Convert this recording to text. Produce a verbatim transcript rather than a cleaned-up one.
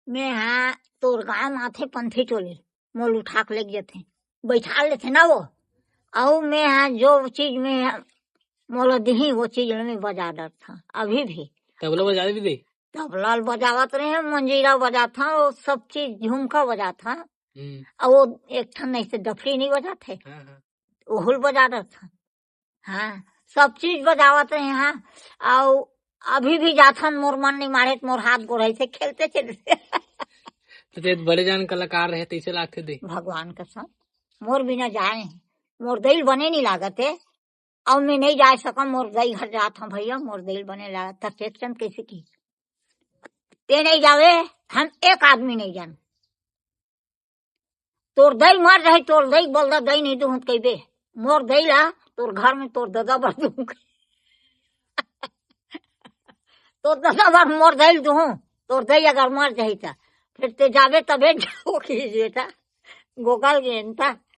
मैं हा तोर गांव आथे पंथी टोली, मोल उठा के लेके जथे, बैठा लेथे ना वो। अउ मैं हा जो चीज में मोला दिही, वो चीज ल मैं बजा डरथा अभी भी। तबला बजा भी दे? तबला ल बजावत रहे, मंजीरा बजाथा, वो सब चीज, झुमका बजाथा। हम्म। अउ वो एक ठन ऐसे डफली नहीं बजाथे, हाँ, हाँ। ओहुल बजा डरथा। हाँ, सब चीज बजावत रहे। हाँ, अउ अभी भी जाथन, मोर मन नहीं मारे त मोर हाथ गोड़ ऐसे खेलते चलते। तो ते बड़े जान कलाकार रहे, तैसे लागथे दे। भगवान कसम, मोर बिना जाए, मोर दिल बने नहीं लागत हे। अउ मैं नहीं जा सकम, मोर दई घर जात हूँ भैया, मोर दिल बने लागत। त चेतचंद कैसे की, ते नहीं जावे, हम एक आदमी नहीं जान। तोर दई मर रही, तोर दई बोल दा, दई नहीं दूँ त कहिबे, मोर दई ला तोर घर में तोर ददा बर दूँ। तोर ददा बर मोर दई ल दूँ, तोर दई अगर मर जाही त। फिर ते जाबे तबे जाओ कि बेटा, गोगल गेन था।